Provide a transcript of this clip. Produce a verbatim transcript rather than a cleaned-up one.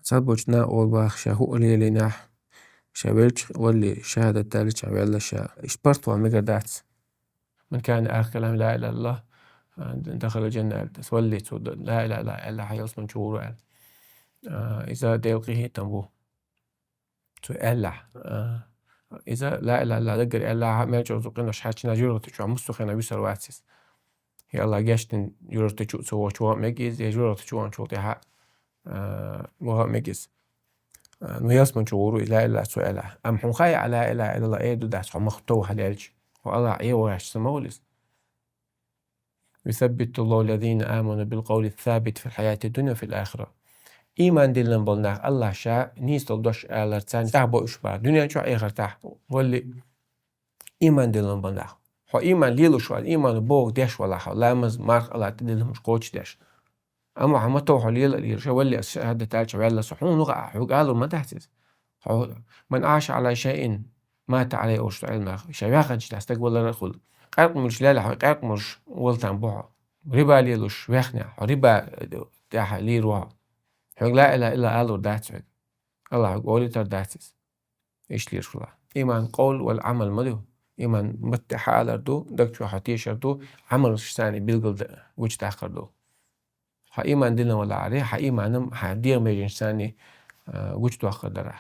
Цхьаболча наха олу боху ша хӀуъа лелийнехь, ша велча валли, шахӀадат даллачхьана ваьлла ша. Иштта барт ван мегар дац. من كان آخر كلامه لا إله إلا الله, а, دخل الجنة аьлла. Ас валли цо ла илаха иллаллахӀ аьлла, хьан ялсамани чу гӀур ву аьлла. А, иза Делан къинхетам бу. Цо аьллехь. А, иза ла илаха иллаллахӀ даггара аьллехь, мел чӀогӀа цу къинош хьаьччина жуьгӀрата чохь муссо а хенахь висар вац иза. Я АллахӀ, гечдина жуьгӀрата чу ца вогӀуш ваха мега иза, я жуьгӀрата чу ваханчул тӀаьхьа, а, ваха мега иза. А, ну, ялсамани чу гӀур ву иза ла илаха иллаллахӀ цо аьллехь. Амма хьуна хаьа ла илаха иллаллахӀ эр ду дац, хьо мах тов хьалелча. Хьо АллахӀ Ӏе вогӀуш ца ма волу иза. يثبت الله الذين آمنوا بالقول الثابت في الحياة الدنيا وفي الآخرة. Ийман диллина болу нах АллахӀа ша нийса долу дош аларца тӀехь бо уьш боху дуьнен чохь а, эхартахь а. Валли ийман диллина болу нах. Хьо ийман лелош вац, ийман боху деш валахь хьо, ламаз, марха, Аллахь тӀедиллина хӀуманаш кхочушдеш. Амма хьан ма тов хьо лела а лелаш, валли ас шахӀадат даллачхьана ваьлла со, хьуна хаьа, хьоьга алур ма дац иза. Хьо, من عاش على شيء مات عليه олуш ду Ӏилманхой. Ша ваьхначу дийнахь стаг валар а хуьлу. Къаьркъа муьлш лелахь хьо, къаьркъа муьлш вала там бу хьо. Риба лелош ваьхнехь, хьо риба тӀехь лийр ву хьо. Хьоьга ла илаха иллаллахӀ алур дац хьоьга. АллахӀ хьоьга олуьйтур дац иза. Иштта лелаш хила. Ийман къовл вал Ӏамал ма ду. Ийман матте хьан алар ду, даг чохь хьо тешар ду, Ӏамалш санна билгал д-, гучудаккхар ду. Хьан ийман дина валахьаре, хьан ийманам хьан дегӀан меженаш санна, а, гучудоккхур дара.